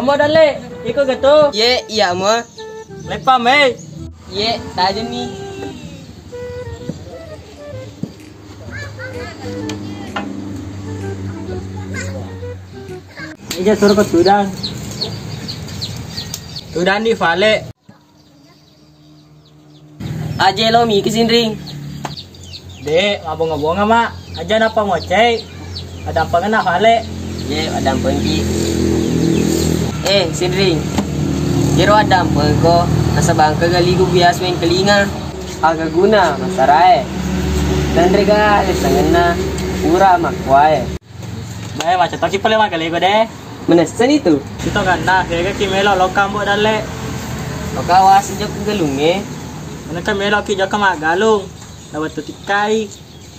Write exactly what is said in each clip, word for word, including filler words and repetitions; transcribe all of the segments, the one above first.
Ambo Dalle, iko getu? Ye, iya mo. Lepa mei. Ye, tajenni. Ija suruh ke tudang. Tudang di fale. Aje lo miki Sinring. De, mabonga-bonga ma. Aja napa ngocei. Adampengenna fale. Ye, adampengki. Eh, Sinring. Iro adampengko, nasabangka galigu bias mengkelinga. Aga guna masarae. Nanrega sangenna pura makkuae. Bae, macetoki pale magalego de. Menessani tu. Sito ganna, kega ki melo loka Ambo Dalle. Loka wasi jokka galungnge. Engka melo ki jokka magalung. Na wettu tikkai.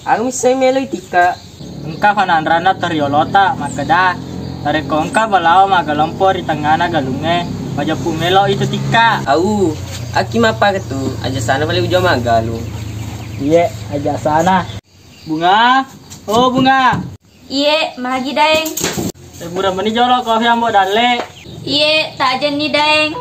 Aku missai melo itikka. Engka fananranna toriolota makkeda, narekko engka balawo magalompo ri tengngana galungnge, majeppu melo itu tikka. Au, aki mappaga tu, aja sana bale ujo magalung. Iye, aja sana. Bunga, oh Bunga. Iye, magi Daeng. Eh, pura meni jolo kopi Ambo Dalle. Iye, tajenni Daeng.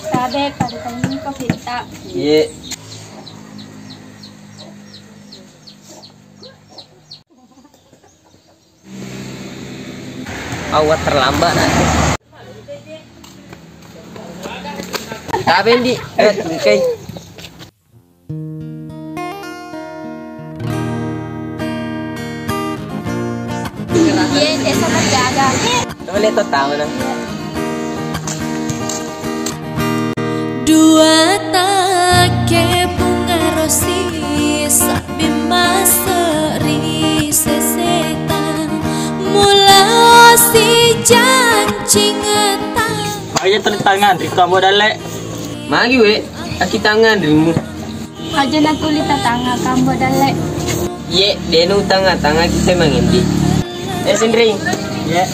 Tabe, pada tenging ko kita. Iye. Awak terlambat nanti. Tabe, Ndi. Eh, tungkai. Iye, desa terjaga. Coba lihat total mana. Dua take pungarosi sabbi maseri seseta mula si jancingetang. Aja tuli tangan, Riko Ambo Dalle. Magi we, aki tangan rimu. Aja natuli tatanga kambo dalle. Ye, denu tanga-tanga kita mangendi. Eh, Sinring. Ye.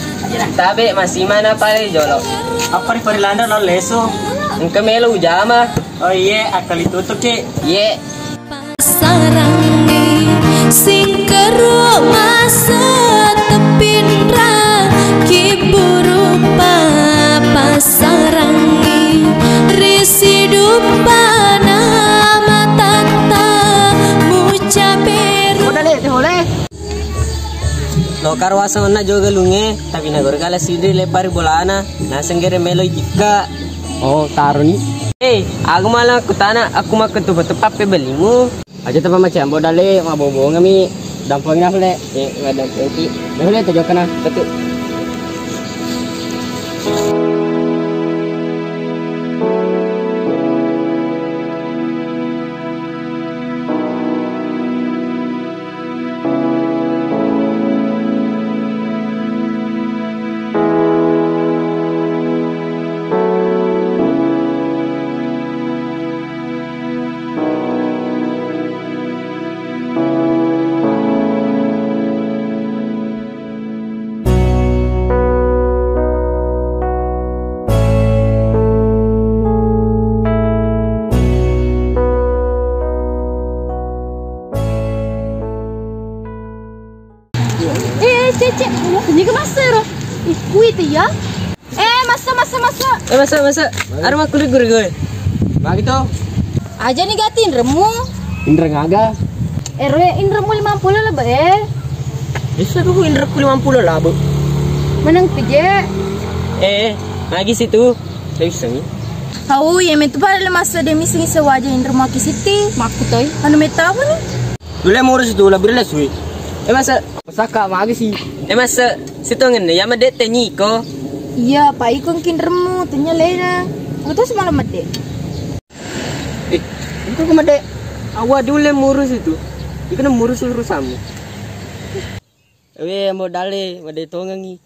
Tabe masih mana pale jolo. Apa ri Parilanda lo lesu? Engka melo ujama. Oh iye, akali tutup ki. Ye. Passarangngi singkeru masettepinra kibburu pa passarangngi ri siduppana matatta mucaperu. Lokar waseng onna joga lunge, tapi nagore kala sidri lepari bolana, naseng gere melo itikka. Oh, taroni. Eh, aku malah kutana, aku makan tupa-tupa pe belimu. Aja tepa macam bodale, mabobongami, dampengna pole. Eh, nggak dampengki. Boleh tuh jokana. Betul. Eh, eh, cek, cek. Ini ke master. Ih, kuit ya. Eh, masa Masa, masa. Eh, masa, masa. Mari. Arung makku rigu-rigu, eh. Magi to? Aja ni gati inremmu. Inreng aga? Ero, eh, inremmu limampulo lebih, eh. Bisa tuh inrekku limampulo lebih. Menang pije. Eh, magi situ. Saya bisa nih. Kau, ya, metu pada le masa de missengi sewa aja inremmu aki Siti. Makku toi. Anu meta apa nih? Dule murus itu, lebih lesu. Eh, masa? Masaka, magi sih. Eh, masa? Sitongenna, ya, mede te nyiko. Iya, pa iko engka inremmu, tenya lena. Aku tuh semalam mede. Eh, itu aku mede. Awa dule murus itu. Iko na murus urusanmu. Ewe, modale, mede tongengi.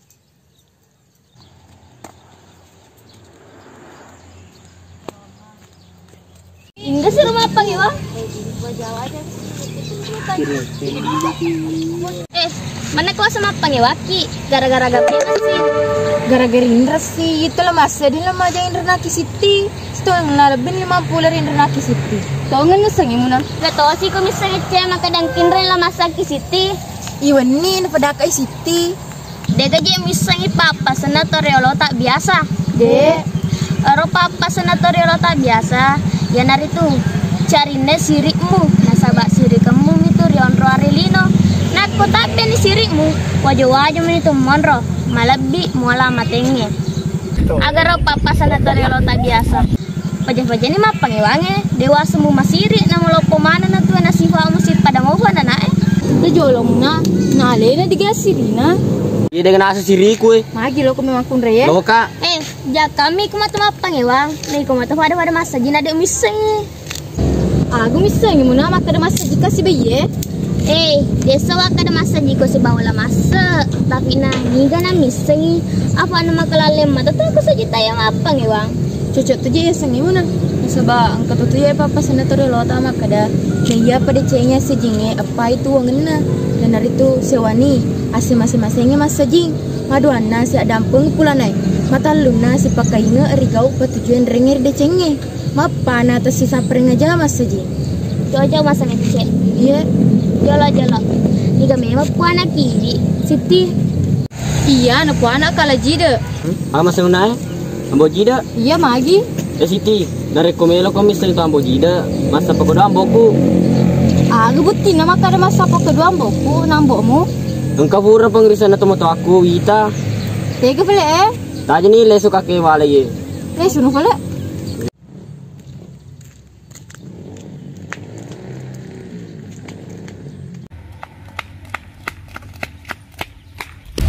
Inda siro mappangewang. Eh, mana kuasa mappangewaki? Gara-gara gabe masih. Gara-gara inra sih, itu lah masa di lah majang inra naki Siti. Setengah lebih lima puluh inra naki Siti. Tongen nusangi muna. Gak tahu sih, kok misalnya cewek makan dan kinra lah masa ki Siti. Iwenni, napedakai Siti. Dega je missengi pappasenna toriolo tak biasa. De. Ero pappasenna toriolo tak biasa, iyanaritu carinna sirikmu, nasaba sirikemmu mitu rionro ari lino. Nakko tabbeni sirikmu, wajo-wajo meni tu monro, malebbi muala matengnge. Agaro pappasenna toriolo tak biasa. Paja-pajani mappangewangnge, dewasa mu masiri, namaloppo maneng na tuwe na sifamu sippada mofa nanae. Te jolongna, na alena diga sirina. Iya, dengan asa siriku, eh. Magi loko memang kunre, ya? Loka. Eh, jakami ku matu mappangewang, nih ku matu pada-pada masa jina dek missengi. Aku missengi muna makkada masa jika si bayi, eh. Eh, desa wakkada massa jiko sibawa la masse, tapi na niga na missengi, apa na makalalle mata tu aku sajita ya mappang ewang. Cocok tu je ya sengi muna. Nasaba engka tu tu ya papa sana tore lota makkada, na iya pada cengnya sejinge appai tuangenna. Dan naritu sewani ase mase-masenge massajing. Maduanna si adampeng pulanai. Matallunna si pakainge rigau patujuen rengeri decengnge. Mappana tessisapreng aja massajing. Jojo masa mecce. Iya. Jolo-jolo. Niga memang puana kiri, Siti. Iya, na puana kala jide. Hmm? Aga masa unae? Ambo jide? Iya, magi. Eh, Siti, narekko melo ko missengi tu ambo jide, masa pako doang amboku. Aga buttinna makkada masa pako doang amboku, na ambomu? Engka pura pengerisana tomatoakku, wita. Tega pale, eh? Tajani lesu kake wala ye. Lesu nu pale.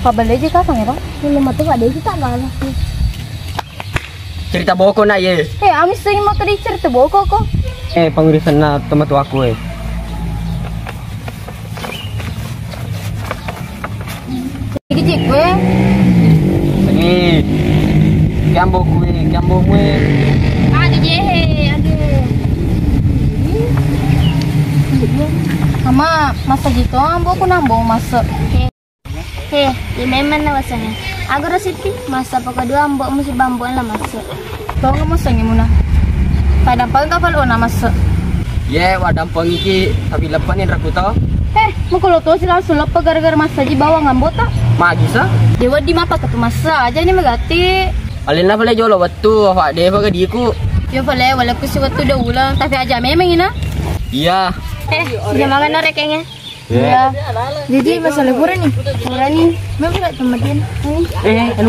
Pabballe je kakang ero. Belum matu pada itu tak galas. Cerita boko na ye. Eh, amis sing mau tadi cerita boko ko. Eh, pangurisanna tomatoakku, eh. Iki jikku, eh. Segi. Kiambo kue, kiambo kue. Ah, di jehe, aduh. Mama, masa gitu, ambo ku nambo masa. He, ye memang na wasana. Agaro Siti, masa poko dua ambo musi bambo la masa. Tonga musengi muna. Tadampengka pale ona massa. Ye, wadampengiki, tapi leppa ni raku to. Eh, muko lo tosi langsung leppa gara-gara massaji bawang ambota. Magi sa? Ye, wedding mappaketu massa aja ni magatti. Alenna pale jolo wettu, apa de pa gadiku. Yo pale, wala kusi wettu de ulang, tapi aja memang ina. Iya. Eh, jangan rekengnya. Iya. Jadi masalah pura nih. Pura nih. Memang nggak temetin. Eh, anu.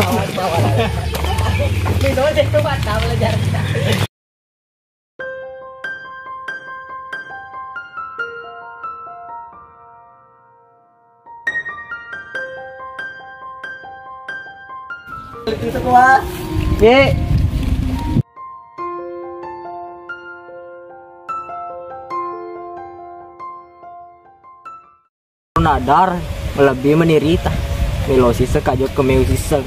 Ye. Nadar, malebbi menirita. Melo siseng kak jokka meu siseng.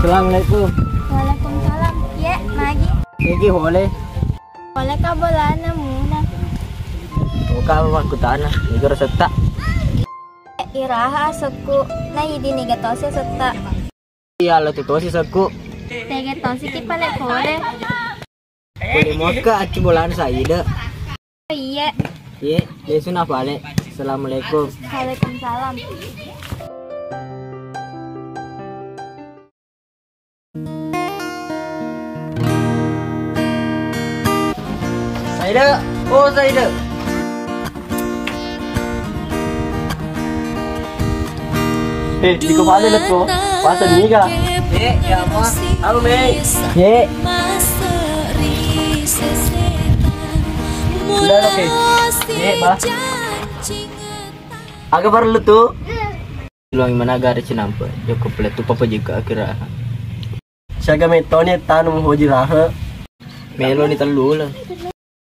Assalamualaikum. Waalaikumsalam. Ye, magi. Iki hole. Hole ka bolana muna. Buka apa kutana? Iga setta. Iraha asekku. Na idi niga tosi setta. Iya, lo tu tosi sekku. Tege tosi ki pale kore. Kore mokka accu bolana saida. Iye. Iye, yesu na pale. Assalamualaikum. Waalaikumsalam. Saida, oh Saida. Eh, di kepala lettu. Pasang niga. Eh, ya apa? Halo, Mei. Ye. Udah, oke. Ye, bah. Aga parellu tu? Luang mana gare cinampe. Joko peletu papa juga akhirnya. Siaga metoni tanu muhoji rahe. Melo ni tellu lah.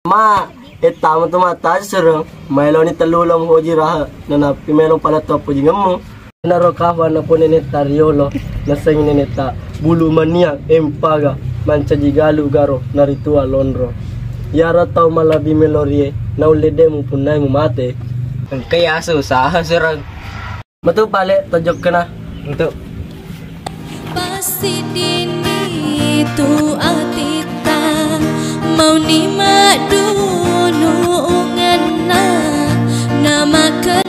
Ma, ettamu tu mata sereng. Melo ni tellu lah muhoji rahe. Nanapi melo pala tu apa jingemmu. Naro kawan apa nenek tariolo. Nasengi nenek ta. Bulu mania empaga. Mancaji galu garo. Naritua lonro. Yara tau malabi melorie. Naulle demu punnai mu mate. Engka ya susah sereng. Metu pale tojokna. Untuk. Pasidini tu atita mauni madunungenna namakenna.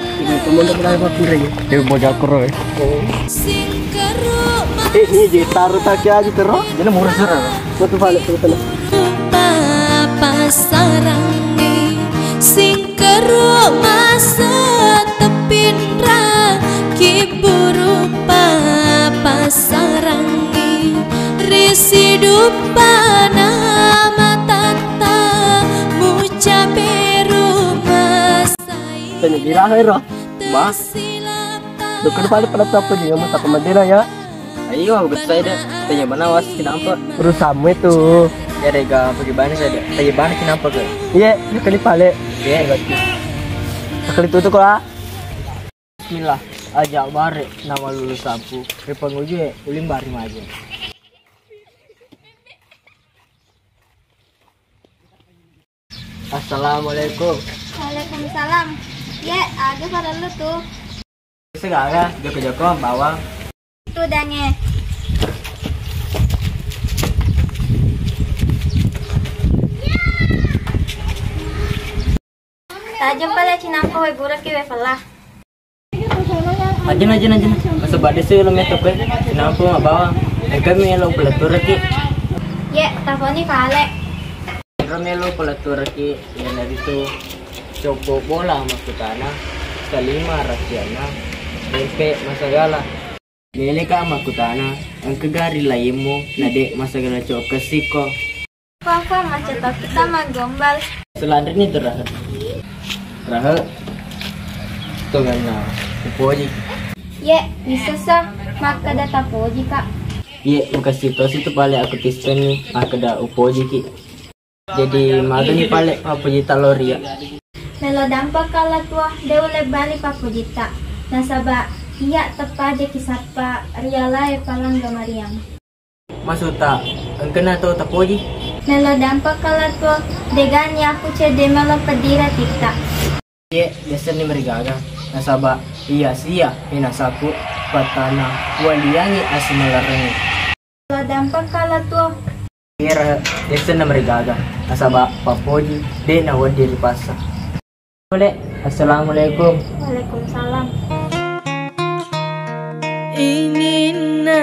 Dia bocah kero, eh. Singkeru. Eh, ini je taruh tak aja terus. Jadi murah serah. Metu pale, metu pale. Rupa passarangngi singkeru maseteppinra kibburu papassarangngi ri siduppana matatta mucaberu masai. Tanya biraha ero. Bah. Duka pada pada tappa juga mau tappa madena ya. Ayo, betul saya deh. Tanya mana was kenapa? Urusanmu itu. Ya deh, gak bagaimana saya deh. Tanya mana kenapa ke? Iya, sekali pale. Iya. Sekali tutup lah. Bismillah, aja bare nama lulus sapu. Ripang uju ya, ulim bari maja. Assalamualaikum. Waalaikumsalam. Ye, aga parellu tu? Segala, joko-joko, bawang. Tu dange. Tajeng pale cinampe wae buraki wae pella. Ajana, ajana, ajana. Masa bade sih lo meto pe. Kenapa ma bawa? Engka mi lo peleturaki. Ye, taponi pale. Ro melo peleturaki, iyanaritu copo bola makkutana, salima rasiana, tempe masagala. Lele ka makkutana, engka gari laimmu, na de masagala cokka siko. Papa, macca tokki ta maggombal. Selanjutnya tu Rahe. Rahe. Tongenna. Upoji. Ye, bisa sa. Makkeda tapoji ka. Ye, makasih tosi tu pale aku tistenni. Makkeda upoji ki. Jadi magani pale pappoji taloria. Melo dampa kala tua, de ulle bali pappojitta. Nasaba iya teppa aja kisappa rialae palangga mariang. Masuta, engkana to tapoji? Melo dampa kala tuo, degani aku cedde melo pedira titta. Ye, biasani marigaga, nasaba iya sia minasaku pattana waliangi asimalareng. Melo dampa kala tuo. Ira, biasana marigaga, nasaba pappoji de nawedding ripassa. Boleh. Assalamualaikum. Waalaikumsalam. Ininna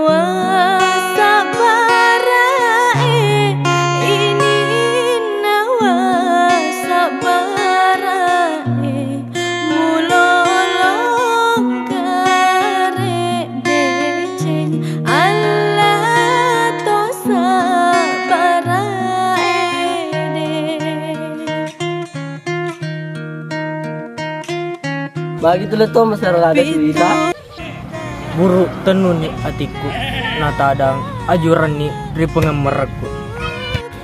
wasabarae, ininna wasabarae, mulolong kare deceng, Allah to sabarae de. Bagi tu letto masyarakat desa. Buru tennuni atikku, natadang ajuranni ri pengemmerekku.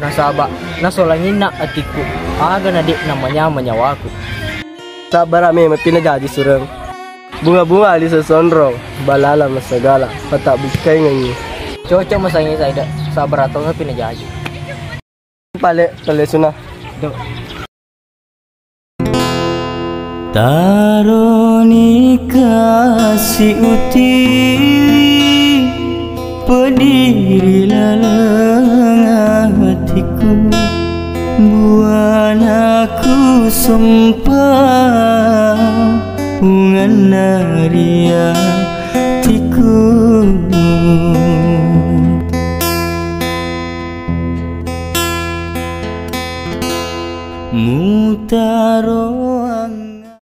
Nasaba nasolanginna atikku, aga na de namanyama nyawaku. Sabbara memang pinajaji sureng. Bunga-bunga ali sesonrong, balala masagala, patak bukkaingengi. Cocok masangi saida, sabbara tonga pinajaji. Pale, pale suna. Duh. Taroni kasi utiwi, pediri laleng atiku, buanaku sumpah. Punganna ri atiku.